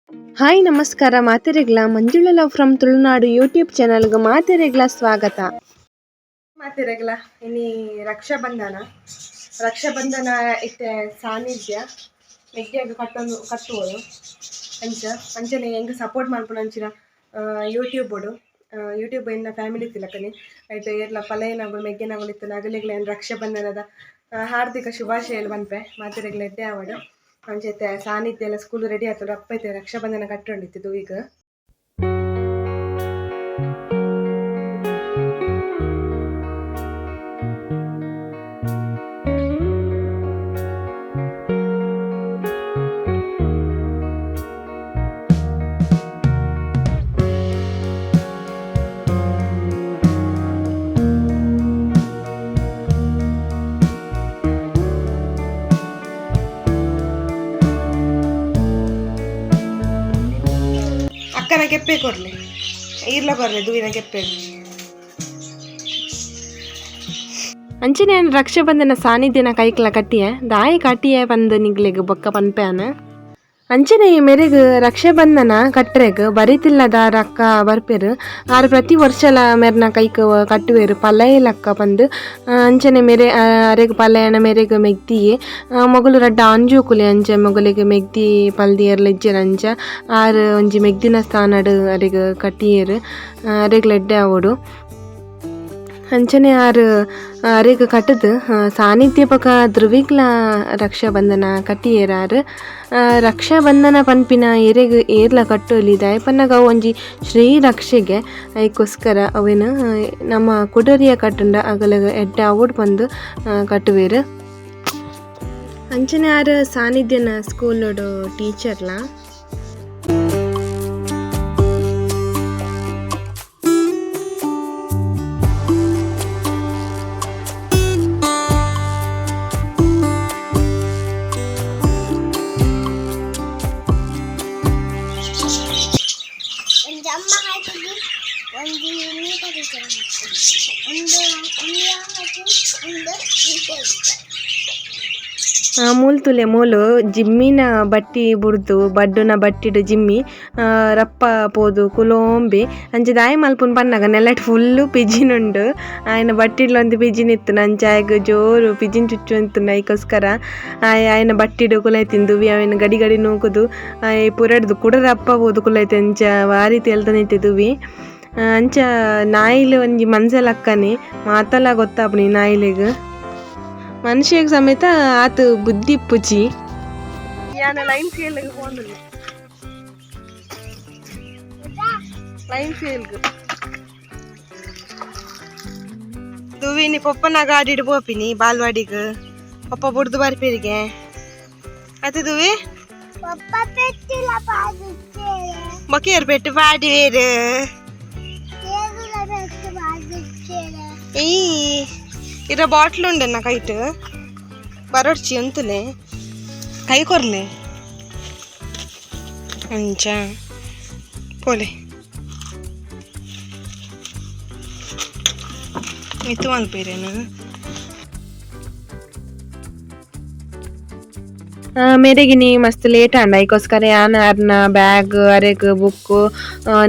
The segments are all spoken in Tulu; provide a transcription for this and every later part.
ಹಾಯ್ ನಮಸ್ಕಾರ ಮಾತೆರೆಗ್ಲ Manjula love from Tulunadu YouTube ಚಾನಲ್ಗೆ ಮಾತೆರೆಗ್ಲ ಸ್ವಾಗತ. ಮಾತೆರೆಗ್ಲ ಇನಿ ರಕ್ಷಾಬಂಧನ ರಕ್ಷಾಬಂಧನ ಇತ್ತೆ ಸಾನ್ನಿಧ್ಯ ಮೆಗ್ದಿಯಾಗ ಕಟ್ಟೊಂದು ಕಟ್ಟುವರು ಅಂಚ ಅಂಚನೆ ಎಂಕ್ ಸಪೋರ್ಟ್ ಮಲ್ಪುನ ಅಂಚಿನ ಯೂಟ್ಯೂಬುಡು ಯೂಟ್ಯೂಬ್ ಎನ್ನ ಫ್ಯಾಮಿಲಿ ತಿಲಕನೆ ಐಟ್ ಏರ್ಲ ಪಲಯನಗುಲು ಮೆಗ್ಗೆನಗುಲು ಇತ್ತಿನ ಅಗಲೆಗ್ಲ ಎನ್ನ ರಕ್ಷಾಬಂಧನದ ಹಾರ್ದಿಕ ಶುಭಾಶಯಲು ಪನ್ಪೆ. ಮಾತೆರೆಗ್ಲ ಎಡ್ಡೆ ಆವಡ್. ಅಂಚ ಇತ್ತೆ ಸಾನ್ನಿಧ್ಯ ಎಲ್ಲ ಸ್ಕೂಲ್ ರೆಡಿ ಆತುಂಡು. ಅಪ್ಪ ಇತ್ತೆ ರಕ್ಷಾಬಂಧನ ಕಟ್ಟೊಂಡಿತ್ತು ಈಗ. ಅಕ್ಕನ ಕೆಪ್ಪೆ ಕೊರ್ಲೆ ಈರ್ಲ ಕೊರ್ಲೆ ದೂವಿನ ಕೆಪ್ಪೆ. ಅಂಚನೆ ರಕ್ಷಾಬಂಧನ ಸಾನ್ನಿಧ್ಯನ ಕೈಕ್ಲ ಕಟ್ಟಿಯೆ ದಾಯಿ ಕಟ್ಟಿಯೆ ಪಂದ್ ನಿಗ್ಲೆಗ್ ಬೊಕ್ಕ ಪನ್ಪೆ. ಅಂಚನೆ ಮೆರೆಗ್ ರಕ್ಷಾಬಂಧನ ಕಟ್ರೆಗ್ ಬರಿತಿಲ್ಲದ ರಕ್ಕ ಬರ್ಪೆರ್. ಆರ್ ಪ್ರತಿ ವರ್ಷಲ ಮೆರ್ನ ಕೈಕ್ ಕಟ್ಟುವೆರ್ ಪಲಯಲಕ್ಕ ಪಂದ್. ಅಂಚನೆ ಮೆರೆ ಅರೆಗ್ ಪಲಯನ ಮೆರೆಗ್ ಮೆಗ್ದಿಯೆ ಮೊಗಲು ರಡ್ಡ್ ಆಂಜೋಕುಲೆ. ಅಂಚ ಮೊಗಲೆಗ್ ಮೆಗ್ದಿ ಪಲ್ದಿಯೆರ್ಲ ಇಜ್ಜೆರ್. ಅಂಚ ಆರ್ ಒಂಜಿ ಮೆಗ್ದಿನ ಸ್ಥಾನಡ್ ಅರೆಗ್ ಕಟ್ಟಿಯೆರ್. ಅರೆಗ್ ಎಡ್ಡೆ ಆವೊಡು. ಅಂಚನೆ ಆರ್ ಅರೆಗ್ ಕಟ್ಟುದು ಸಾನ್ನಿಧ್ಯ ಬೊಕ ಧ್ರುವಿಗ್ಲ ರಕ್ಷಾಬಂಧನ ಕಟ್ಟಿಯೆರ್ ಆರ್. ರಕ್ಷಾಬಂಧನ ಪನ್ಪಿನ ಎರೆಗ್ ಏರ್ಲ ಕಟ್ಟೊಲಿ ದಾಯೆ ಪನ್ನಗ ಅವು ಒಂಜಿ ಶ್ರೀ ರಕ್ಷೆಗೆ ಐಕೋಸ್ಕರ ಅವೆನ್ ನಮ್ಮ ಕುಡರಿಯ ಕಟ್ಟುಂಡ ಅಗಲಗ ಎಡ್ಡೆ ಆವೊಡು ಪಂದ್ ಕಟ್ಟುವೆರ್. ಅಂಚನೆ ಆರ್ ಸಾನ್ನಿಧ್ಯನ ಸ್ಕೂಲುಡು ಟೀಚರ್ಲ. ಒಂಜಿ ಅಮ್ಮ ಹಾಕಿದ್ದು ಒಂಜಿ ನೀಟ ಟೀಚರ್ ಹಾಕಿದ್ದು ಒಂದು ಅಮ್ಮ ಹಾಕಿ ಒಂದು ನೀಟ ಟೀಚರ್. ಮೂಲು ತೂಲೆ ಮೂಲು ಜಿಮ್ಮಿನ ಬಟ್ಟಿ ಬುಡ್ದು ಬಡ್ಡುನ ಬಟ್ಟಿಡ್ ಜಿಮ್ಮಿ ರಪ್ಪ ಪೋದು ಕುಲೋಂಬೆ. ಅಂಚ ದಾಯೆ ಮಲ್ಪುನು ಪನ್ನಗ ನೆಲಟ್ ಫುಲ್ಲು ಪಿಜಿನ್ ಉಂಡು. ಆಯನ ಬಟ್ಟಿಡ್ಲ ಒಂಜಿ ಪಿಜಿನ್ ಇತ್ತುಂಡು. ಅಂಚ ಆಯಗ್ ಜೋರು ಪಿಜಿನ್ ಚುಚ್ಚು ಐಕೋಸ್ಕರ ಆಯೆ ಆಯನ ಬಟ್ಟಿಡ್ ಕುಲೈತಿಂದು ಅವೆನ್ ಗಡಿ ಗಡಿ ನೂಕುದು ಆಯೆ ಪುರಡ್ದು ಕುಡ ರಪ್ಪ ಪೋದು ಕುಲೈತೆ. ಅಂಚ ವಾರಿ ತೇಲ್ತೊಂದು ಇತ್ತೆ ಅಂಚ ನಾಯಿಲು ಒಂಜಿ ಮನ್ಸೆಲಕ್ಕನೆ ಮಾತಲ ಗೊತ್ತಾಪುನಿ ನಾಯಿಲೆಗ್. ಮನುಷ್ಯಗ್ ಸಮೇತ ಆತ್ ಬುದ್ಧಿ ಇಪ್ಪುಜಿ. ಯಾನ ಲೈನ್ ಸೇಲ್ಗ್ ಪೋಂದುಲ್ಲೆ ಲೈನ್ ಸೇಲ್ಗ್ ದುವಿನಿ ಪೊಪ್ಪನ ಗಾಡಿಡ್ ಪೋಪಿನಿ ಬಾಲ್ವಾಡಿಗ್ ಪಪ್ಪ ಬುಡ್ದು ಬರ್ಪೇರಿಗೆ ಅತ್ತೆ ದುವಿ. ಪಪ್ಪ ಪೆಟ್ಟಿಲ ಪಾದಿಚ್ಚೇರೆ. ಬೊಕೇರ್ ಪೆಟ್ಟು ಪಾಡಿವೇರು. ತೇಗುಲ ಪೆಟ್ಟು ಪಾದಿಚ್ಚೇರೆ. ಈ ಇರ ಬಾಟ್ಲ್ ಉಂಡೆನ್ನ ಕೈಟ್ ಬರೊಡ್ಚಿ ಅಂತಲೇ ಕೈ ಕೊರ್ಲೆ ಅಂಚ ಪೋಲೆ ಮಿತ್ತು ಮಲ್ಪೇರೇನು. ಮೇರೆಗಿನಿ ಮಸ್ತ್ ಲೇಟ್ ಆಂಡ ಐಕೋಸ್ಕರ ಯಾನ್ ಅರ್ನ ಬ್ಯಾಗ್ ಅರೆಗ್ ಬುಕ್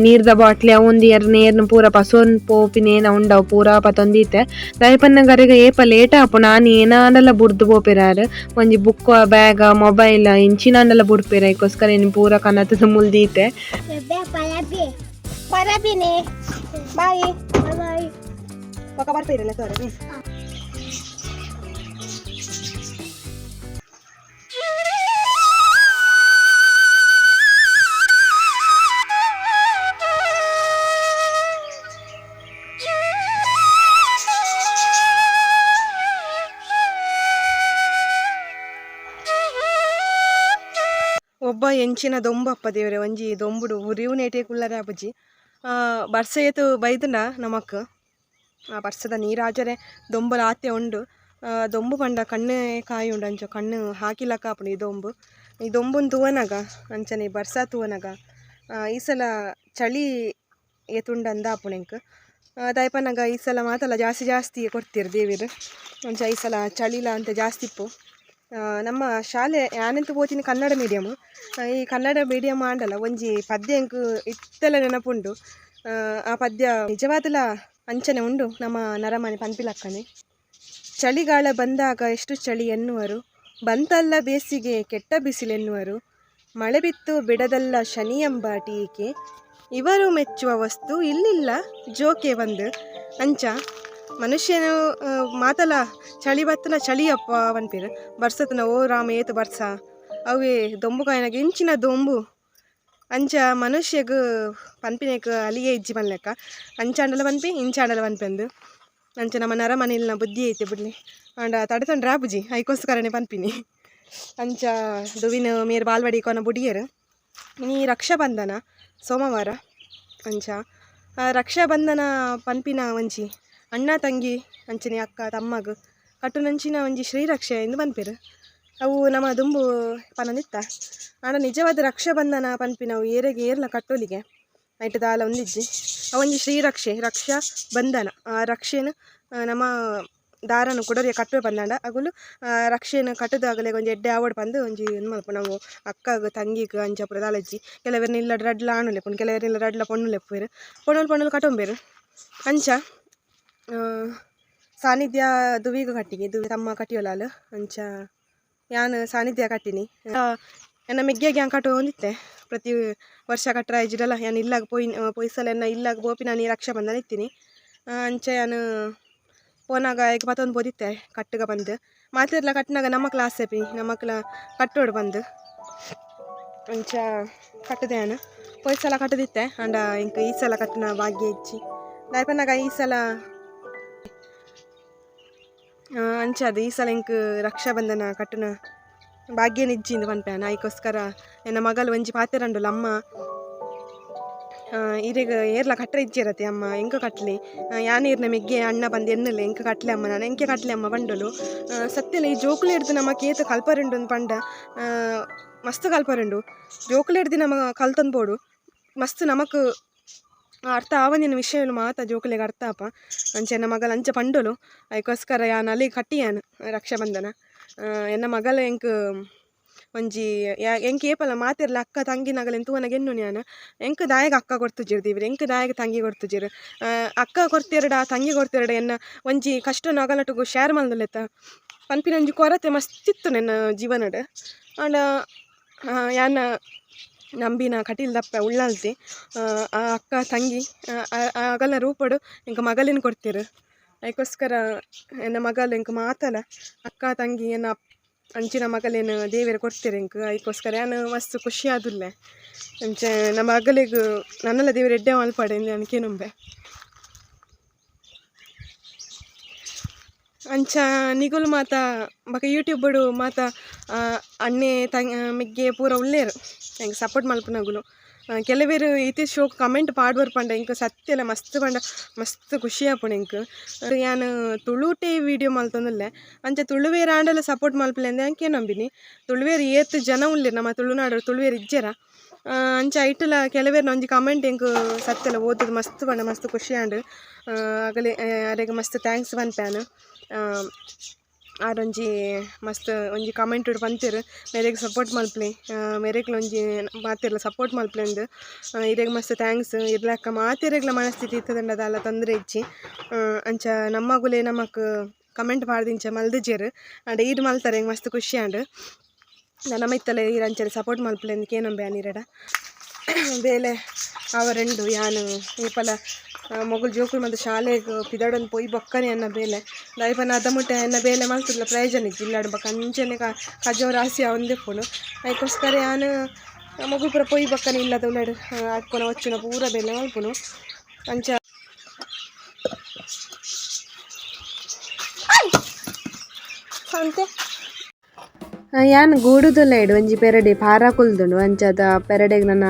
ನೀರ್ದ ಬಾಟ್ಲಿ ಅವು ಎರ್ ನೇರ್ನ ಪೂರ ಪಸೊಂದು ಪೋಪಿನೇನ ಉಂಡವು ಪೂರ ಪತೊಂದಿತ್ತೆ. ದಾಯೆ ಪನ್ನಗ ಅರೆಗ್ ಏಪ ಲೇಟ್ ಆಪುಂಡು ಆನಿ ಏನಾಂಡಲ ಬುಡ್ದು ಪೋಪೆರ್. ಒಂಜಿ ಬುಕ್ ಬ್ಯಾಗ್ ಮೊಬೈಲ್ ಇಂಚಿನಾಂಡಲ ಬುಡ್ಪೆರ್. ಐಕೋಸ್ಕರ ಇನಿ ಪೂರ ಕನತದ ಮುಲ್ದೀತೆ. ಪರಬಿ. ಪರಬಿನಿ ಬಾಯ್. ಬಾಯ್. ಪಕ್ಕ ಬರ್ಪೇರಲ್ಲ ಸರ್. ಒಬ್ಬ ಎಂಚಿನ ದೊಂಬಪ್ಪ ದೇವರೇ ಒಂಜಿ ದೊಂಬುಡು ಉರಿವು ನೇಟೆ ಕುಲ್ಲರೆ ಆಪುಜಿ. ಬರ್ಸ ಏತು ಬೈದುಂಡ ನಮಕ್ ಆ ಬರ್ಸದ ನೀರಾಜರೆ ದೊಂಬಲ ಆತೆ ಉಂಡು. ದೊಂಬು ಪಂಡ ಕಣ್ಣು ಕಾಯಿ ಉಂಡು. ಅಂಚ ಕಣ್ಣು ಹಾಕಿಲಕ್ಕ ಆಪುಂಡು ಈ ದೊಂಬು. ಈ ದೊಂಬುನ್ ತೂವನಗ ಅಂಚನೆ ಬರ್ಸ ತೂವನಗ ಈ ಸಲ ಚಳಿ ಏತುಂಡು ಅಂದ ಆಪುಂಡು ಎಂಕ್. ದಾಯೆ ಪನ್ನಗ ಈ ಸಲ ಮಾತಲ ಜಾಸ್ತಿ ಜಾಸ್ತಿ ಕೊರ್ತೀರು ದೇವೆರ್. ಅಂಚ ಈ ಸಲ ಚಳಿಲ ಅಂತ ಜಾಸ್ತಿ ಇಪ್ಪು. ನಮ್ಮ ಶಾಲೆ ಯಾನೆಂತ ಪೋತಿನಿ ಕನ್ನಡ ಮೀಡಿಯಮ್. ಈ ಕನ್ನಡ ಮೀಡಿಯಮ್ ಆಂಡಲ ಒಂಜಿ ಪದ್ಯ ಎಂಕ್ ಇತ್ತೆಲ ನೆನಪುಂಡು. ಆ ಪದ್ಯ ನಿಜವಾದಲ ಅಂಚನೆ ಉಂಡು ನಮ್ಮ ನರಮನಿ ಪನ್ಪಿಲಕ್ಕನೆ. ಚಳಿಗಾಲ ಬಂದಾಗ ಎಷ್ಟು ಚಳಿ ಎನ್ನುವರು, ಬಂತಲ್ಲ ಬೇಸಿಗೆ ಕೆಟ್ಟ ಬಿಸಿಲೆನ್ನುವರು, ಮಳೆ ಬಿತ್ತು ಬಿಡದಲ್ಲ ಶನಿ ಎಂಬ ಟೀಕೆ, ಇವರು ಮೆಚ್ಚುವ ವಸ್ತು ಇಲ್ಲಿಲ್ಲ ಜೋಕೆ ಬಂದು. ಅಂಚ ಮನುಷ್ಯನು ಮಾತಲ ಚಳಿ ಬತ್ತನ ಚಳಿಯಪ್ಪ ಪನ್ಪೆರ್, ಬರ್ಸತನ ಓ ರಾಮ ಏತ್ ಬರ್ಸ, ಅವೇ ದೊಂಬು ಕಾಯಿನಾಗ ಇಂಚಿನ ದೊಂಬು. ಅಂಚ ಮನುಷ್ಯಗ್ ಪನ್ಪಿನೇಕ್ ಅಲಿಗೆ ಇಜ್ಜಿ ಪನ್ಲೆಕ್ಕ, ಅಂಚಾಂಡಲ ಪನ್ಪಿ ಇಂಚಾಂಡಲ ಪನ್ಪೆಂದು. ಅಂಚ ನಮ್ಮ ನರಮನಿಲ್ನ ಬುದ್ಧಿ ಐತೆ ಬುಡ್ಲಿ, ಆಂಡ ತಡೆತೊಂಡ್ರೆ ಆಪುಜಿ ಐಕೋಸ್ಕರನೇ ಪನ್ಪಿನಿ. ಅಂಚ ದುವಿನ ಮೇರ್ ಬಾಲ್ವಾಡಿ ಕೊನ ಬುಡಿಯೆರ್. ಇನಿ ರಕ್ಷಾಬಂಧನ ಸೋಮವಾರ. ಅಂಚ ರಕ್ಷಾಬಂಧನ ಪನ್ಪಿನ ಒಂಜಿ ಅಣ್ಣ ತಂಗಿ ಅಂಚನೆ ಅಕ್ಕ ತಮ್ಮಗ್ ಕಟ್ಟುನಂಚಿನ ಒಂಜಿ ಶ್ರೀರಕ್ಷೆ ಇಂದು ಪನ್ಪೆರ್. ಅವು ನಮ್ಮ ದುಂಬು ಪನೊಂದಿತ್ತ. ಆಂಡ ನಿಜವಾದ ರಕ್ಷಾಬಂಧನ ಪನ್ಪಿನವು ಏರೆಗ್ ಏರ್ಲ ಕಟ್ಟೊಲಿಗೆ ಐಟ್ ದಾಲ ಒಂದಿಜ್ಜಿ. ಅವೊಂಜಿ ಶ್ರೀರಕ್ಷೆ ರಕ್ಷಾ ಬಂಧನ. ಆ ರಕ್ಷೆನ್ ನಮ್ಮ ದಾರನ್ ಕುಡೊರಿಯ ಕಟ್ಟುವೆ ಪಂದಾಂಡ ಅಗುಲು ರಕ್ಷೆನ್ ಕಟ್ಟುದಾಗಲೆ ಒಂಜಿ ಎಡ್ಡೆ ಆವಡ್ ಪಂದ್ ಒಂಜಿ ಉಂದು ಮಲ್ಪುನು. ನಾವು ಅಕ್ಕಗ್ ತಂಗಿಗ್ ಅಂಚ ಪೂರ ದಾಲಜ್ಜಿ. ಕೆಲವೆರ್ನ ಇಲ್ಲಡ್ ರಡ್ಡ್ಲ ಆಣ್ ಲೆಪ್ಪುನು, ಕೆಲವೆರ್ನ ಇಲ್ಲಡ್ ರಡ್ಡ್ಲ ಪೊಣ್ಣು ಲೆಪ್ಪುವೆರ್, ಪೊಣ್ಣುಲು ಪೊಣ್ಣುಲು ಕಟ್ಟೊಂಬೆರ್. ಅಂಚ ಸಾನ್ನಿಧ್ಯ ದುವಿಗ್ ಕಟ್ಟಿಗೆ ದುವಿ ತಮ್ಮ ಕಟ್ಟಿಯೊಲಾಲ್. ಅಂಚ ಯಾನ್ ಸಾನ್ನಿಧ್ಯ ಕಟ್ಟಿನಿ. ಎನ್ನ ಮೆಗ್ಗೆಗ್ ಯಾನ್ ಕಟ್ಟೊಂದಿತ್ತೆ ಪ್ರತಿ ವರ್ಷ ಕಟ್ಟರ ಇಜ್ಜಿಡಲ ಯಾನ್ ಇಲ್ಲಾಗ್ ಪೋಯಿ ಪೋಯಿಸಲ ಎನ್ನ ಇಲ್ಲಾಗ್ ಪೋಪಿನಾನಿ ರಕ್ಷಾಬಂಧನ ಇತ್ತಿನಿ. ಅಂಚ ಯಾನ್ ಪೋನಾಗ ಐಕ್ ಪತೊಂದು ಪೋದಿತ್ತೆ ಕಟ್ಟುಗ ಪಂದ್. ಮಾತೆರ್ಲ ಕಟ್ಟಿನಾಗ ನಮಕ್ಲ ಆಸೆ ಪಿ ನಮಕ್ಲ ಕಟ್ಟೋಡು ಪಂದ್. ಅಂಚ ಕಟ್ಟುದೆ ಯಾನ್ ಪೋಯಿ ಸಲ ಕಟ್ಟುದಿತ್ತೆ. ಆಂಡ ಎಂಕ್ ಈ ಸಲ ಕಟ್ಟುನ ಭಾಗ್ಯ ಇಜ್ಜಿ. ದಾಯೆ ಪನ್ನಗ ಈ ಸಲ ಅಂಚಾದ್ ಈ ಸಲ ಎಂಕ್ ರಕ್ಷಾಬಂಧನ ಕಟ್ಟುನ ಭಾಗ್ಯನ ಇಜ್ಜಿ ಇಂದ್ ಪನ್ಪೆ ಯಾನ್. ಐಕೋಸ್ಕರ ಎನ್ನ ಮಗಲ್ ಒಂಜಿ ಪಾತೆರಂಡುಲ ಅಮ್ಮ ಇರೆಗ್ ಏರ್ಲ ಕಟ್ಟರೆ ಇಜ್ಜೆರತೆ ಅಮ್ಮ ಎಂಕ್ ಕಟ್ಲೆ, ಯಾನ್ ಇರ್ನ ಮೆಗ್ಗೆ ಅಣ್ಣ ಪಂದ್ ಎನ್ನುಲೆ ಎಂಕ್ ಕಟ್ಲೆ ಅಮ್ಮ ನಾನ್ ಎಂಕೆ ಕಟ್ಲೆ ಅಮ್ಮ ಪಂಡೊಲು. ಸತ್ಯಲ ಈ ಜೋಕುಲೆಡ್ದ್ ನಮಕ್ ಏತ್ ಕಲ್ಪರುಂಡು ಅಂದ್ ಪಂಡ ಮಸ್ತ್ ಕಲ್ಪರುಂಡು. ಜೋಕುಲೆಡ್ದ್ ನಮ ಕಲ್ತೊಂದು ಪೋಡು ಮಸ್ತ್ ನಮಕ್ ಅರ್ಥ ಆವಂದಿನ ವಿಷಯಲು ಮಾತ ಜೋಕುಲೆಗ್ ಅರ್ಥ ಆಪ. ಅಂಚ ಎನ್ನ ಮಗಲ್ ಅಂಚ ಪಂಡೊಲು. ಐಕೋಸ್ಕರ ಯಾನ್ ಅಲೆಗ್ ಕಟ್ಟಿಯಾನ್ ರಕ್ಷಾಬಂಧನ. ಎನ್ನ ಮಗಲ್ ಎಂಕ್ ಒಂಜಿ ಎಂಕ್ ಏಪಲ ಮಾತೆರ್ಲ ಅಕ್ಕ ತಂಗಿನಗಲೆನ್ ತೂವನಗ ಎನ್ನುನಿ ಯಾನ್, ಎಂಕ್ ದಾಯೆಗ್ ಅಕ್ಕ ಕೊರ್ತುಜೆರ್ ದೇವೆರ್, ಎಂಕ್ ದಾಯೆಗ್ ತಂಗಿ ಕೊರ್ತುಜೆರ್, ಅಕ್ಕ ಕೊರ್ತೆರ್ಡ ತಂಗಿ ಕೊರ್ತೆರ್ಡ ಎನ್ನ ಒಂಜಿ ಕಷ್ಟನ್ ಅಗಲೊಟ್ಟುಗು ಶೇರ್ ಮಲ್ದೊಲೆತ್ತ ಪನ್ಪಿನ ಒಂಜಿ ಕೊರತೆ ಮಸ್ತ್ ಇತ್ತು ನನ್ನ ಜೀವನಡ್. ಆಂಡ ಯಾನ್ ನಂಬಿನ ಕಟೀಲ್ದಪ್ಪೆ ಉಳ್ಳಾಲ್ತಿ ಆ ಅಕ್ಕ ತಂಗಿ ಅಗಲ್ನ ರೂಪಡ್ ಎಂಕ್ ಮಗಲೆನ್ ಕೊರ್ತೆರ್. ಐಕೋಸ್ಕರ ಎನ್ನ ಮಗಲ್ ಎಂಕ್ ಮಾತಲ ಅಕ್ಕ ತಂಗಿ ಎನ್ನ ಅಂಚಿನ ಮಗಲೆನ್ ದೇವೆರ್ ಕೊರ್ತೆರ್ ಎಂಕ್. ಐಕೋಸ್ಕರ ಯಾನ್ ಮಸ್ತ್ ಖುಷಿ ಆದುಲ್ಲೆ. ಅಂಚ ನಮ್ಮ ಮಗಲೆಗ್ ನನಲ ದೇವೆರ್ ಎಡ್ಡೆ ಮಲ್ಪಡ್ ಇಂದ್ ಯಾನ್ ಕೇನೊಂಬೆ. ಅಂಚ ನಿಗುಲು ಮಾತ ಬೊಕ ಯೂಟ್ಯೂಬ್ ಮಾತ ಅಣ್ಣೆ ಮೆಗ್ಗೆ ಪೂರ ಉಲ್ಲೆರ್ ಎಂಕ್ ಸಪೋರ್ಟ್ ಮಲ್ಪುನಗುಲು. ಕೆಲವೆರ್ ಇತ್ತೆ ಶೋಕ್ ಕಮೆಂಟ್ ಪಾಡ್ವರ್ ಪಂಡ ಎಂಕ್ ಸತ್ಯಲ ಮಸ್ತ್ ಪಂಡ ಮಸ್ತ್ ಖುಷಿ ಆಪುಂಡು ಎಂಕ್. ಯಾನ್ ತುಳುಟೇ ವೀಡಿಯೋ ಮಲ್ತೊಂದುಲ್ಲೆ. ಅಂಚ ತುಳುವೆರ್ ಆಂಡಲ ಸಪೋರ್ಟ್ ಮಲ್ಪುಲೆ ಅಂದ್ ಯಾನ್ ಕೇನೊಂಬಿನಿ. ತುಳುವೆರ್ ಏತ್ ಜನ ಉಲ್ಲೆರ್ ನಮ್ಮ ತುಳುನಾಡ್ ತುಳುವೆರ್ ಇಜ್ಜೆರ. ಅಂಚ ಐಟುಲ ಕೆಲವೆರ್ನ ಒಂಜಿ ಕಮೆಂಟ್ ಎಂಕ್ ಸತ್ಯಲ ಓದುದು ಮಸ್ತ್ ಪಂಡ ಮಸ್ತ್ ಖುಷಿ ಆಂಡ್. ಅಗಲೆ ಅರೆಗ್ ಮಸ್ತ್ thanks ಪನ್ಪೆ ಯಾನ್. ಆರೊಂಜಿ ಮಸ್ತ್ ಒಂಜಿ ಕಮೆಂಟ್ ಪಂತೆರ್ ಮೇರೆಗ್ ಸಪೋರ್ಟ್ ಮಲ್ಪುಲೆ, ಮೇರೆಗ್ಲ ಒಂಜಿ ಮಾತೆರ್ಲ ಸಪೋರ್ಟ್ ಮಲ್ಪುಲೆ ಅಂದ್. ಇರೆಗ್ ಮಸ್ತ್ thanks. ಇರ್ಲಕ್ಕ ಮಾತೆರೆಗ್ಲ ಮನಸ್ಥಿತಿ ಇತ್ತುಂಡ ದಾಲ ತೊಂದರೆ ಇಜ್ಜಿ. ಅಂಚ ನಮ್ಮಗುಲೆ ನಮಕ್ ಕಮೆಂಟ್ ಪಾಡ್ದಿಂಚ ಮಲ್ದಿಜೆರ್. ಆಂಡ ಈರ್ ಮಲ್ತಾರೆ ಎಂಕ್ ಮಸ್ತ್ ಖುಷಿ ಆಂಡ್. ನನ ಮಿತ್ತಲೆ ಈರ್ ಅಂಚನೆ ಸಪೋರ್ಟ್ ಮಲ್ಪುಲೆ ಅಂದ್ ಕೇನೊಂಬೆ ಯಾನ್ ಇರೆಡ. ಬೇಲೆ ಆವರೆಂಡು ಯಾನ್ ಏಪಲ ಮೊಗುಲು ಜೋಕುಲು ಮಂತ ಶಾಲೆಗ್ ಪಿದಡೊಂದು ಪೋಯಿ ಬೊಕ್ಕನೆ ಎನ್ನ ಬೇಲೆ. ದಾಯೆ ಪಂಡ ಅದ ಮುಟ್ಟ ಎನ್ನ ಬೇಲೆ ಮಲ್ತುದ್ಲ ಪ್ರಯೋಜನ ಇಜ್ಜಿ. ಇಲ್ಲಡ್ ಬೊಕ ಅಂಚನೆ ಕಜವು ರಾಸಿ ಆವೊಂದಿಪ್ಪುಂಡು. ಐಕೋಸ್ಕರ ಯಾನ್ ಮೊಗುಲು ಪೂರ ಪೋಯಿ ಬೊಕ್ಕನೆ ಇಲ್ಲದ ಉಲಡ್ ಅಡ್ಪುನ ಒಚ್ಚುನ ಪೂರ ಬೇಲೆ ಮಲ್ಪುನು. ಅಂಚ ಅಂತೆ ಯಾನ್ ಗೂಡುದುಲೈಡ್ ಒಂಜಿ ಪೆರಡೆ ಪಾರ ಕುಲ್ದುಂಡು. ಅಂಚಾದ ಪೆರಡೆಗ್ ನನ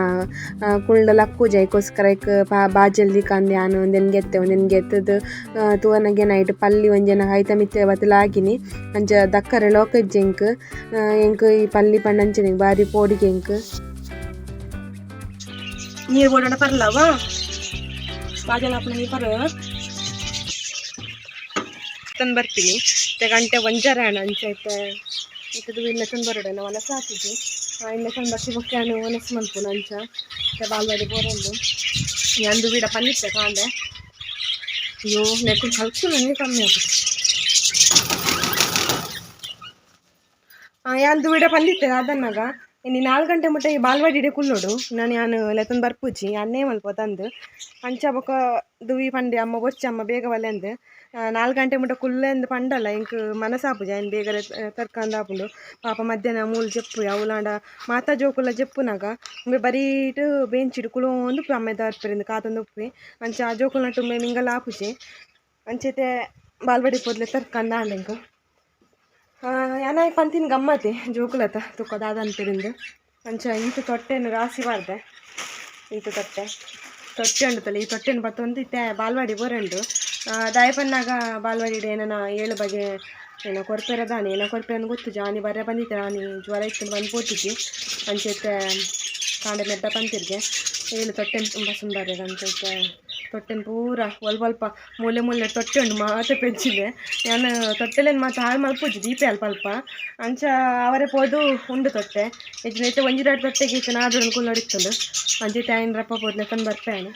ಕುಲ್ಡ ಲಕ್ಕುಜಿ ಐಕೋಸ್ಕರ ಐಕ್ ಬಾಜೆಲ್ ದೀಕಂದ್ ಯಾನ್ ಒಂದೆನ್ ಗೆತ್ತೆ ಒಂದೆನ್ ಗೆತ್ತುದು ತೂವನಗ ನೈಟ್ ಪಲ್ಲಿ ಒಂಜೆನ ಐತ ಮಿತ್ತ್ ಬತ್ತ್ ಲಾಗಿನಿ. ಅಂಚ ದಕ್ಕರೆ ಲೋಕ ಇಜ್ಜಿ ಎಂಕ್. ಎಂಕ್ ಈ ಪಲ್ಲಿ ಪಂಡ ಅಂಚನೆ ಬಾರಿ ಪೋಡಿಗೆ ಎಂಕ್. ನೀರು ಬೋಡಂಡ ಪರ್ಲವ ಬಾಜಲ ಆಪುನ ನೀರು ಪರ್ ತನ್ ಬರ್ಪಿನಿ. ಇತ್ತೆ ಗಂಟೆ 1:30 ಆಂಡ್. ಅಂಚ ಇತ್ತೆ ಇತ್ತದು ಇಲ್ಲ ಬರೋಡೆ ನಾವು ವನಸ ಹಾಕಿದ್ವಿ. ಇಲ್ಲ ಬತ್ತಿ ಬೊಕ್ಕ ಯಾನು ವನಸ್ ಮಲ್ಪುನ ಅಂಚ. ಬಾಲ್ವಾಡಿ ಬೋರೊಂದು ಅಂದು ಬೀಡ ಪನ್ನಿತ್ತೆ ಕಾಂಡೆ. ಅಯ್ಯೋ, ನೆಕ್ಕು ಕಲ್ಸು ನನಗೆ ಕಮ್ಮಿ ಆಗುತ್ತೆ. ಯಾಂದು ಬಿಡ ಪಂದಿತ್ತೆ ಅದನ್ನಾಗ. ಇನ್ನು 4 ಗಂಟೆ ಮುಟ್ಟ ಈ ಬಾಲ್ವಾಡಿ ಕುಲ್ಲೋಡು. ನಾನು ಯಾನು ಲೆತ್ತೊಂದು ಬರ್ಪುಜಿ, ಅನ್ನೇ ಮಲ್ಪ ತಂದು ಅಂಚ. ಬೊಕ ದುವಿ ಪಂಡೆ ಅಮ್ಮ ಬೊಚ್ಚ ಅಮ್ಮ ಬೇಗ ಬಲ್ಲೆಂದು. 4 ಗಂಟೆ ಮುಟ್ಟ ಕುಲ್ಲೆಂದು ಪಂಡಲ್ಲ, ಎಂಕ್ ಮನಸಾಪುಜಿ. ಆಯ್ನ್ ಬೇಗ ತರ್ಕಂದು ಆಪುಂಡು. ಪಾಪ ಮಧ್ಯಾಹ್ನ ಮೂಲು ಜೆಪ್ಪು ಅವುಲಾಂಡ ಮಾತಾ ಜೋಕುಲ ಜೆಪ್ಪುನಾಗ ಉಂಬೆ ಬರೀಟ್ ಬೆಂಚಿಡ್ ಕುಲೋಂದು ಅಮ್ಮೆ ತರ್ಪೆರಿಂದು ಕಾತೊಂದು ಉಪ್ಪಿ. ಅಂಚ ಆ ಜೋಕುಲ್ನಟ್ಟು ಉಂಬೆ ಮಿಂಗಲ್ ಆಪುಜಿ. ಅಂಚೈತೆ ಬಾಲ್ವಾಡಿ ಪೋದ್ಲೆ ತರ್ಕಂದ ಆಂಡ್ ಎಂಕ್. ಯಾನ ಪಂತಿನ ಗಮ್ಮತ್ತೆ ಜೋಕುಲತ ತುಕ್ಕ ದಾದ ಅನ್ಪಿರಿಂದು. ಅಂಚ ಇಂತು ತೊಟ್ಟೆನು ರಾಸಿ ಬಾರ್ದೆ. ಇಂತು ತೊಟ್ಟೆ ತೊಟ್ಟೆ ಉಂಡುತ್ತಲ್ಲ, ಈ ತೊಟ್ಟೆನು ಬತ್ತೊಂದು ಇತ್ತೆ ಬಾಲ್ವಾಡಿ ಬೋರಂಡು. ದಾಯ ಪನ್ನಾಗ ಬಾಲ್ವಾಡಿ ಏನನ ಏಳು ಬಗೆ ಏನೋ ಕೊರ್ಪೆರ ದಾನಿ, ಏನೋ ಕೊರ್ಪೆರ ಗೊತ್ತು. ಜಾನಿ ಬರ ಬಂದಿತ್ತೆ, ಆನಿ ಜ್ವರ ಇತ್ತು, ಬಂದು ಪೋತಿದ್ದಿ. ಅಂಚೈತೆ ಕಾಂಡೆ ಮೆದ್ದ ಪಂತಿರ್ಗೆ ಏಳು ತೊಟ್ಟೆನ್ ತುಂಬ ಸುಂದರ. ಅಂಚೈತೆ ತೊಟ್ಟೆನ್ ಪೂರ ಒಲ್ಪ ಅಲ್ಪ ಮೂಲೆ ಮೂಲೆ ತೊಟ್ಟೆ ಉಂಡು ಮಾತ ಪೆಂಚಿದೆ. ಯಾನ್ ತೊಟ್ಟೆಲೇನು ಮಾತ ಹಾಳು ಮಲ್ಪುಜಿ, ದೀಪೆ ಅಲ್ಪ ಅಲ್ಪ. ಅಂಚ ಅವರೇ ಪೋದು ಉಂಡು ತೊಟ್ಟೆ ಇಜ್ಜಿನ ಇತ್ತೆ ಒಂಜಿ ರಡ್ಡ್ ತೊಟ್ಟೆಗೆ ಇತ್ತೆ ನಾದೊಂದು ಕುಲ್ಲೊಡಿತ್ತುಂಡು. ಅಂಚೈತೆ ಆಯ್ನ ರಪ್ಪ ಪೋದ್ಲೆ ತಂದು ಬರ್ಪೇನೆ.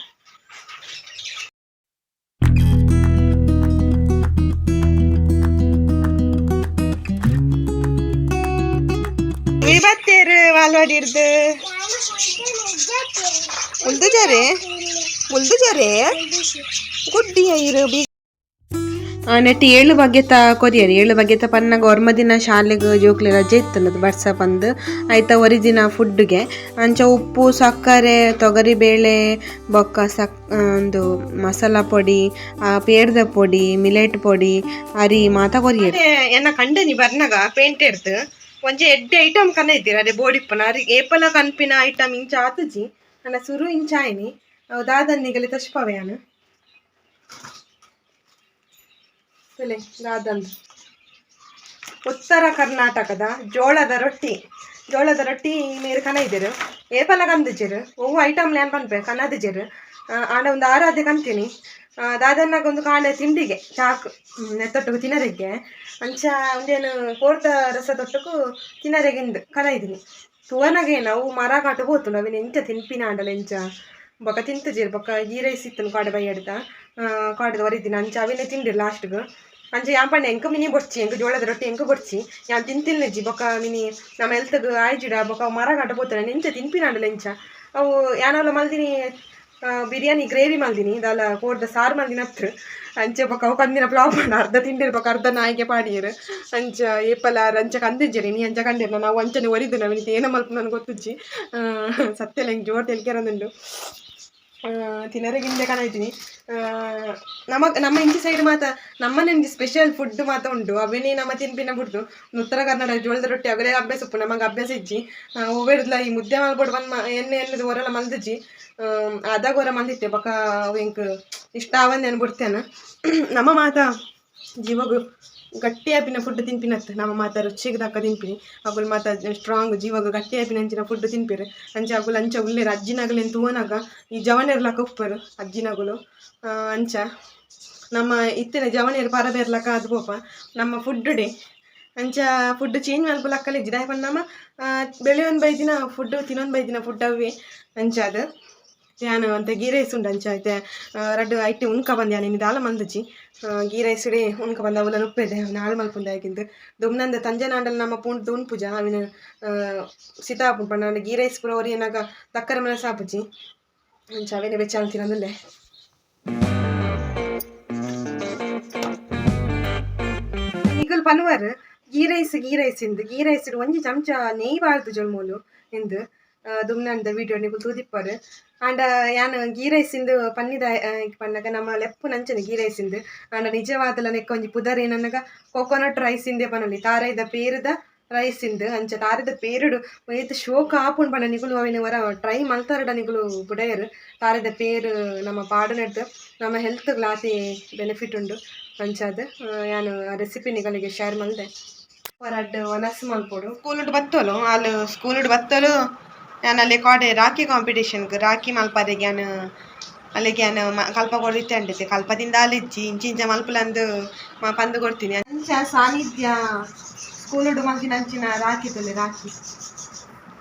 ಬತ್ತೇರು ಬಾಲ್ವಾಡಿ ಹಿಡ್ದು ಉಲ್ದುಜಾರೆ ಉಲ್ದುಜಾರೆ ಗುಡ್ಡಿ ಐರು ಬಿ. ನೆಟ್ ಏಳು ಬಗೆತ ಕೊರಿಯರ್. ಏಳು ಬಗೆತ ಪನ್ನಗ ಒರ್ಮ ದಿನ ಶಾಲೆಗ್ ಜೋಕ್ಲೆ ರಜೆ ಇತ್ತುಂಡು ಬರ್ಸ ಪಂದ್. ಐತ ಒರಿ ದಿನ ಫುಡ್ಗೆ ಅಂಚ ಉಪ್ಪು, ಸಕ್ಕರೆ, ತೊಗರಿ ಬೇಳೆ, ಬೊಕ್ಕ ಸಕ್ ಒಂದು ಮಸಾಲ ಪೊಡಿ, ಪೇರ್ದ ಪೊಡಿ, ಮಿಲೆಟ್ ಪೊಡಿ, ಅರಿ ಮಾತ ಕೊರಿಯರ್. ಎನ್ನ ಕಂಡನಿ ಬರ್ನಗ ಪೇಂಟ್ ಎಡ್ದು ಒಂಜಿ ಎಡ್ಡೆ ಐಟಮ್ ಕನ ಇದ್ದೀರ. ಅರೆ ಬೋಡಿಪ್ಪನ ಅರಿ ಏಪಲ ಕನ್ಪಿನ ಐಟಮ್ ಇಂಚ ಆತುಜಿ. ನನ್ನ ಸುರು ಇಂಚ ಆಯ್ನಿ ಅವು ದಾದನ್ನಿಗಲಿ ತಶ್ಪವೆ ಯಾನು ತುಲೆ ದಾದಂದು. ಉತ್ತರ ಕರ್ನಾಟಕದ ಜೋಳದ ರೊಟ್ಟಿ. ಜೋಳದ ರೊಟ್ಟಿ ಮೇರು ಕನ ಇದ್ದೀರು. ಏಪಲ ಕಂದಿಜೆರು ಒವ್ವು ಐಟಮ್ ಲ್ಯಾನ್ ಪನ್ಪೆ ಕನದಿಜೆರು. ಆಂಡ ಒಂದು ಆರಾಧೆ ಕಂತೀನಿ. ದಾದನ್ನಾಗ ಒಂದು ಕಾಂಡೆ ತಿಂಡಿಗೆ ಚಾಕ್ ನೆತ್ತೊಟ್ಟುಗು ತಿನ್ನರೆಗ್ಗೆ. ಅಂಚ ಒಂದೇನು ಕೋರ್ತ ರಸ ತೊಟ್ಟುಕು ತಿನ್ನರೆಗಿಂದು ಕನ ಇದ್ದೀನಿ. ತುವನಗೆ ನಾವು ಮರ ಕಾಟು ಪೋತು ಅವಿನ ಎಂಚ ತಿನ್ಪಿನ ಆಂಡಲ ಎಂಚ ಬೊಕ ತಿಂತುಜೆರ್. ಬೊಕ ಗೀ ರೈಸ್ ಇತ್ತುನು ಕಾಡೆ ಬೈ ಎಡ್ತ ಕಾಡೆದ ಒರಿದಿನ. ಅಂಚ ಅವಿನೇ ತಿಂಡಿರ್ ಲಾಸ್ಟ್ಗ್. ಅಂಚ ಯಾನ್ ಪಂಡೆ, ಎಂಕ್ ಮಿನಿ ಬೊಡ್ಚಿ, ಎಂಕ್ ಜೋಳದ ರೊಟ್ಟಿ ಎಂಕ್ ಬೊಡ್ಚಿ, ಯಾನ್ ತಿಂತಿನ್ನಿಜ್ಜಿ. ಬೊಕ ಮಿನಿ ನಮ್ಮ ಹೆಲ್ತ್ಗ್ ಆಯ್ಜಿಡ. ಬೊಕ ಅವು ಮರ ಕಾಟ ಪೋತುಂಡ ಎಂಚ ತಿನ್ಪಿನ ಆಂಡಲ ಎಂಚ ಅವು. ಯಾನಲ ಮಲ್ದಿನಿ ಬಿರಿಯಾನಿ ಗ್ರೇವಿ ಮಲ್ದಿನಿ, ದಾಲ ಕೋರ್ದ ಸಾರು ಮಲ್ದಿನ ಹತ್ರ. ಅಂಚ ಬೊಕ ಅವು ಕಂದಿನ ಫ್ಲಾಪ್ ಅರ್ಧ ತಿಂಡಿರ್, ಬೊಕ ಅರ್ಧ ನಾಯಿಗೆ ಪಾಡಿಯೆರ್. ಅಂಚ ಏಪಲ ಅಂಚ ಕಂದಿಜ್ಜೆರ್, ಇನಿ ಅಂಚ ಕಂಡಿರ್. ನಾವು ಅಂಚನೆ ಒರಿದು ನವಿನಿ ಏನ ಮಲ್ಪು ನನಗೆ ಗೊತ್ತುಜ್ಜಿ. ಸತ್ಯಲ ಎಂಕ್ ಜೋರು ತೆಲ್ಕೆರಂದುಂಡು. ತಿನರೆ ಗಿಂಡೆ ಕನ. ನಮ್ಮ ನಮ್ಮ ಇಂಚಿ ಸೈಡ್ ಮಾತ ನಮ್ಮನೆ ಸ್ಪೆಷಲ್ ಫುಡ್ ಮಾತ ಉಂಟು. ಅವೇನೇ ನಮ್ಮ ತಿನ್ಪಿನ ಬಿಡ್ದು. ಉತ್ತರ ಕರ್ನಾಟಕ ಜೋಳದ ರೊಟ್ಟಿ ಅಗಲೇ ಅಭ್ಯಾಸ ಉಪ್ಪು, ನಮಗೆ ಅಭ್ಯಾಸ ಇಜ್ಜಿ. ಒವ್ವೆರ್ದ್ಲ ಈ ಮುದ್ದೆ ಮಲ್ಪೊಡು ಬಂದ್ ಎಣ್ಣೆ ಎಣ್ಣೆದು ಹೊರಲ ಮಲ್ದಿಜ್ಜಿ. ಅದಾಗ ಹೊರ ಮಲ್ದಿತ್ತೆ. ಬೊಕ ಅವು ಎಂಕ್ ಇಷ್ಟ ಆವಂದೆ ಬಿಡ್ತೇನೆ. ನಮ್ಮ ಮಾತ ಜೀವಗು ಗಟ್ಟಿ ಆಪಿನ ಫುಡ್ ತಿನ್ಪಿನತ್ತು. ನಮ್ಮ ಮಾತ ರುಚಿಗೆ ತಕ್ಕ ತಿನ್ಪಿನಿ. ಅಗುಲು ಮಾತ ಸ್ಟ್ರಾಂಗ್ ಜೀವಗ ಗಟ್ಟಿ ಆಪಿನ ಅಂಚಿನ ಫುಡ್ ತಿನ್ಪಿರು. ಅಂಚ ಅಗುಲು ಅಂಚ ಉಲ್ಲೇರು. ಅಜ್ಜಿನಗಲೆನ್ ತೂವನಾಗ ಈ ಜವನೆರ್ಲಕ್ಕ ಉಪ್ಪರು ಅಜ್ಜಿನಗುಲು. ಅಂಚ ನಮ್ಮ ಇತ್ತಿನ ಜವನೆರ್ ಪರಬೇರ್ಲಕ್ಕ ಅದು ಪೋಪ ನಮ್ಮ ಫುಡ್ ಡೇ. ಅಂಚ ಫುಡ್ ಚೇಂಜ್ ಮಲ್ಪುಲಕ್ಕಲ ಇಜ್ಜಿ. ದಾಯೆ ಪಂಡ ನಮ್ಮ ಬೆಳೆಯೊಂದು ಬೈದಿನ ಫುಡ್, ತಿನ್ನೊಂದು ಬೈದಿನ ಫುಡ್ ಅವೇ. ಅಂಚ ಅದು ಯಾನ್ ಒಂತೆ ಗೀ ರೈಸ್ ಉಂಡು. ಅಂಚ ಐತೆ ರಡ್ಡ್ ಐಟೆ ಉನ್ಕ ಬಂದೆ ಯಾನ್. ಇನಿ ದಾಲ ಮಲ್ದಿಜಿ. ಗೀ ರೈಸ್ ಇಡೇ ಉನ್ಕ ಬಂದ ಅವಲ ಉಪ್ಪೆದೆ ನಾಳೆ ಮಲ್ಪುಂದೆ ಆಗಿಂದು. ದುಮ್ನಂದ ತಂಜನಾಂಡಲ ನಮ್ಮ ಪೂಂಡ್ ಉನ್ಪುಜ ಅವಿನ ಸಿತ ಆಪುಂಡು ಪಂಡ. ಗೀ ರೈಸ್ ಪೂರ ಒರಿಯನಾಗ ತಕ್ಕರೆ ಮನಸ್ಸು ಆಪುಜಿ. ಅಂಚ ಅವೇನೆ ಬೆಚ್ಚ ತಿನ್ನೊಂದುಲ್ಲೆ. ನಿಕುಲು ಪನುವರ್ ಗೀ ರೈಸ್ ಗೀ ರೈಸ್ ಇಂದು. ಗೀ ರೈಸ್ ಒಂಜಿ ಚಮಚ ನೆಯ್ ಬಾರ್ದು ಜೊಲ್ಮೂಲು ಇಂದು. ದುಮ್ನಂದ ವಿಡಿಯೋ ನಿಕುಲು ತೂದಿಪ್ಪರ್. ಆಂಡ ಯಾನ್ ಗೀ ರೈಸ್ ಇಂದು ಪನ್ನಿದ ಪನ್ನಗ ನಮ್ಮ ಲೆಪ್ಪುನಂಚನೆ ಗೀ ರೈಸ್ ಇಂದು. ಆಂಡ ನಿಜವಾದಲ ನೆಕ್ಕ ಒಂಜಿ ಪುದರ್ ಏನನ್ನಗ ಕೋಕೋನಟ್ ರೈಸ್ ಇಂದೇ ಪನೊಲಿ. ತಾರಾಯಿದ ಪೇರುದ ರೈಸ್ ಇಂದು. ಅಂಚ ತಾರೆದ ಪೇರುಡು ಏತ್ ಶೋಕ ಆಪುಂಡು ಪಂಡ ನಿಕುಲು ಅವೆನ್ ಒರ ಟ್ರೈ ಮಲ್ತಾರಡ ನಿಕುಲು ಬುಡಯೆರ್. ತಾರೆದ ಪೇರು ನಮ್ಮ ಪಾಡುನೆಡ್ದ್ ನಮ್ಮ ಹೆಲ್ತ್ ಆತೆ ಬೆನಿಫಿಟ್ ಉಂಡು. ಅಂಚಾದ್ ಯಾನ್ ರೆಸಿಪಿ ನಿಕಲೆಗ್ ಶೇರ್ ಮಲ್ದೆ. ರಡ್ಡ್ ವನಸ್ ಮಲ್ಪೊಡು. ಸ್ಕೂಲುಡು ಬತ್ತೋಲು ಆಲ್. ಸ್ಕೂಲುಡು ಬತ್ತೋಲು. ಯಾನ್ ಅಲ್ಲೇ ಕಾಡೆ ರಾಖಿ ಕಾಂಪಿಟೇಷನ್ಗ್ ರಾಖಿ ಮಲ್ಪರೆಗ್ ಯಾನ್ ಅಲ್ಲಿಗೆ ಯಾನ್ ಕಲ್ಪ ಕೊರ್ದಿತ್ತೆ ಅಂಡಿತ್ತೆ. ಕಲ್ಪದಿಂದ ಅಲ್ಲಿಜ್ಜಿ ಇಂಚ ಇಂಚ ಮಲ್ಪುಲಂದು ಪಂದ್ ಕೊಡ್ತೀನಿ. ಅಂಚ ಸಾನ್ನಿಧ್ಯ. ಸ್ಕೂಲುಡು ಮಲ್ತಿನ ಅಂಚಿನ ರಾಖಿ ತುಲೆ ರಾಖಿ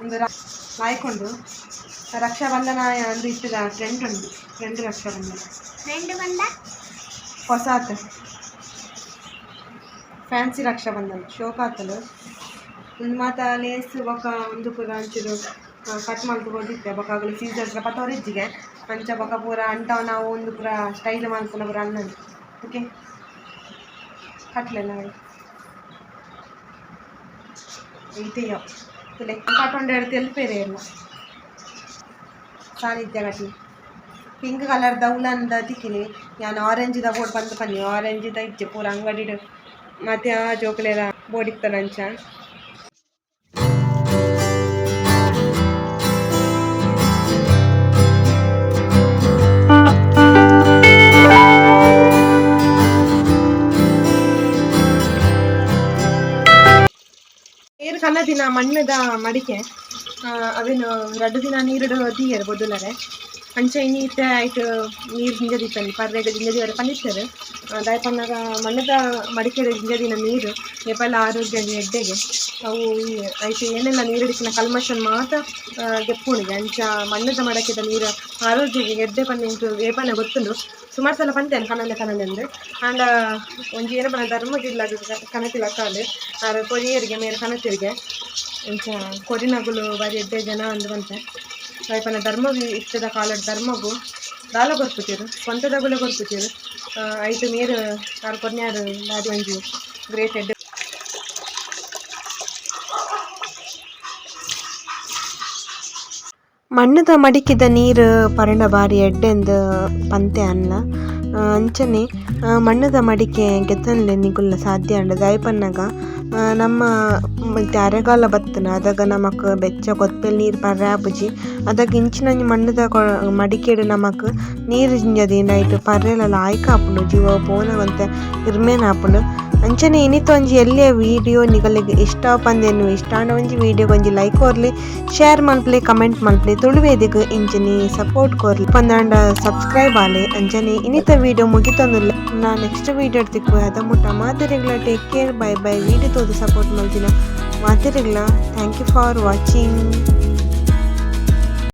ಒಂದು ಲಾಯ್ಕೊಂಡು ರಕ್ಷಾಬಂಧನ ಅಂದು ಇತ್ತದ ಟ್ರೆಂಡ್ ಉಂಡು ಟ್ರೆಂಡ್ ರಕ್ಷಾಬಂಧನ. ಫ್ರೆಂಡ್ ಬಂದ. ಹೊಸಾತ್ ಫ್ಯಾನ್ಸಿ ರಕ್ಷಾಬಂಧನ ಶೋಕಾತಲು ಒಂದು ಮಾತ ಲೇಸ್ ಬೊಕ ಒಂದು ಪೂರ ಅಂಚುಡು ಕಟ್ ಮಲ್ತ್ ಕೊರ್ದಿತ್ತೆ ಬೊಕ ಅಗಲು ಸೀಸರ್ ಪತ್ತವರಿಜ್ಜಿಗೆ ಅಂಚ ಬೊಕ ಪೂರ ಅಂಟವ ನಾವು ಒಂದು ಪೂರ ಸ್ಟೈಲ್ ಮಲ್ಪುನ ಪೂರ ಅಣ್ಣನ್. ಓಕೆ, ಕಟ್ಲೆಲ್ಲ ಇತೆಯೋ ತುಲೆ ಕಟ್ಟೊಂಡು ತೆಲ್ಪೇರೆ ಎಲ್ಲ ಸಾನಿಧ್ಯ ಕಟ್ಲಿ. ಪಿಂಕ್ ಕಲರ್ದ ಉಲನ್ದ ತಿಕ್ಕಿನಿ ಯಾನ್ ಆರೆಂಜ್ದ ಬೋರ್ಡ್ ಬಂದು ಪನ್ನಿ ಆರೆಂಜ್ದ ಇಜ್ಜೆ ಪೂರ ಅಂಗಡಿಡ್ ಮತ್ತೆ ಆ ಜೋಕುಲೆಲ ಬೋಡಿತ್ತನಂಚ. ನೀರು ಕನ್ನದಿನ ಮಣ್ಣದ ಮಡಿಕೆ ಅವೇನು ರಡ್ಡು ದಿನ ನೀರುಡು ದೀಯರು ಬೊದುಲರೆ. ಅಂಚ ಇನಿ ಇತ್ತೆ ಐಟ್ ನೀರು ಜಿಂಜದಿತ್ತಲ್ಲಿ ಪರ್ರೆಗ್ ಜಿಂಜದಿವರೆ ಪಂದಿತ್ತೆರ್. ದಾಯೆ ಪನ್ನಗ ಮಣ್ಣದ ಮಡಿಕೆಡ್ ಜಿಂಜದಿನ ನೀರು ಏಪಲ ಆರೋಗ್ಯ ಎಡ್ಡೆಗೆ. ಅವು ಈ ಐಟ್ ಏನೆಲ್ಲ ನೀರು ಕಲ್ಮಶನ್ ಮಾತ ಗೆಪ್ಪುಂಡು. ಅಂಚ ಮಣ್ಣದ ಮಡಕೆದ ನೀರು ಆರೋಗ್ಯಗೆ ಎಡ್ಡೆ ಪಂದ್ ಎಂಕ್ ಏಪಲ ಗೊತ್ತುಂಡು. ಸುಮಾರು ಸಲ ಪಂತೇನೆ ಕನಲೆ ಕನಲೆ ಅಂದ್. ಆಂಡ ಒಂಜಿ ಏನ ಪನ ಧರ್ಮಗಿಲ್ಲ ಕನತಿಲಕ್ಕಾಂಡ್ ಆರ್ ಕೊರಿಯರಿಗೆ ಮೇರ್ ಕನತಿರಿಗೆ. ಇಂಚ ಕೊರಿನಗುಲು ಬಾರಿ ಎಡ್ಡೆ ಜನ ಅಂದ್ ಪನ್ಪೆ. ದಾಯೆ ಪಂಡ ಧರ್ಮಗ್ ಇತ್ತೆದ ಕಾಲಡ್ ಧರ್ಮಗು ದಾಲ ಕೊರ್ಪುಜೆರ್, ಸ್ವಂತದಗುಲೆ ಕೊರ್ಪುಜೆರ್. ಐಟ್ ಮೇರ್ ಆರ್ ಕೊರ್ನ್ಯಾರ್ ಬಾರಿ ಒಂಜಿ ಗ್ರೇಟ್ ಎಡ್ಡೆ. ಮಣ್ಣುದ ಮಡಿಕೆದ ನೀರು ಪರಂಡ ಬಾರಿ ಎಡ್ಡೆಂದು ಪಂತೆ ಅನ್ನ. ಅಂಚನೆ ಮಣ್ಣುದ ಮಡಿಕೆ ಗೆತೊನ್ಲೆ ನಿಕುಲ್ನ ಸಾಧ್ಯ ಆಂಡ. ದಾಯೆ ಪನ್ನಗ ನಮ್ಮ ಇತ್ತೆ ಅರೆಗಾಲ ಬತ್ತುಂಡ ಅದಗ ನಮಕ್ ಬೆಚ್ಚ ಕೊದ್ಪೆಲ್ ನೀರು ಪರ್ರೆ ಆಪುಜಿ. ಅದಗ ಇಂಚಿನ ಒಂಜಿ ಮಣ್ಣುದ ಮಡಿಕೆಡ್ ನಮಕ್ ನೀರು ಜಿಂಜ ಐಟ್ ಪರ್ರೆಲ ಲಾಯ್ಕ್ ಆಪುಂಡು, ಜೀವ ಪೋನ ಒಂತೆ ಇರ್ಮೇನ ಆಪುಂಡು. ಅಂಚನೆ ಇನಿತ ಒಂಜಿ ಎಲ್ಯ ವೀಡಿಯೋ ನಿಗಲೆಗ್ ಇಷ್ಟ ಪಂದೇನು. ಇಷ್ಟ ಆಂಡ ಒಂಜಿ ವೀಡಿಯೋಗ್ ಒಂಜಿ ಲೈಕ್ ಕೊರ್ಲೆ, ಶೇರ್ ಮಲ್ಪಲೆ, ಕಮೆಂಟ್ ಮಲ್ಪಲೆ. ತುಳುವೇದಿಗ್ ಇಂಚನೆ ಸಪೋರ್ಟ್ ಕೊರ್ಲೆ ಪಂದಾಂಡ ಸಬ್ಸ್ಕ್ರೈಬ್ ಆಲೆ. ಅಂಚನೆ ಇನಿತ ವೀಡಿಯೋ ಮುಗಿತೊಂದುಲ್ಲೆ. ನಾ ನೆಕ್ಸ್ಟ್ ವೀಡಿಯೋ ತಿಕ್ಕುವೆ, ಅದ ಮುಟ್ಟ ಮಾತೆರೆಗ್ಲ take care, bye bye. Video ತೂದು ಸಪೋರ್ಟ್ ಮಲ್ತಿನ ಮಾತೆರೆಗ್ಲ thank you for watching.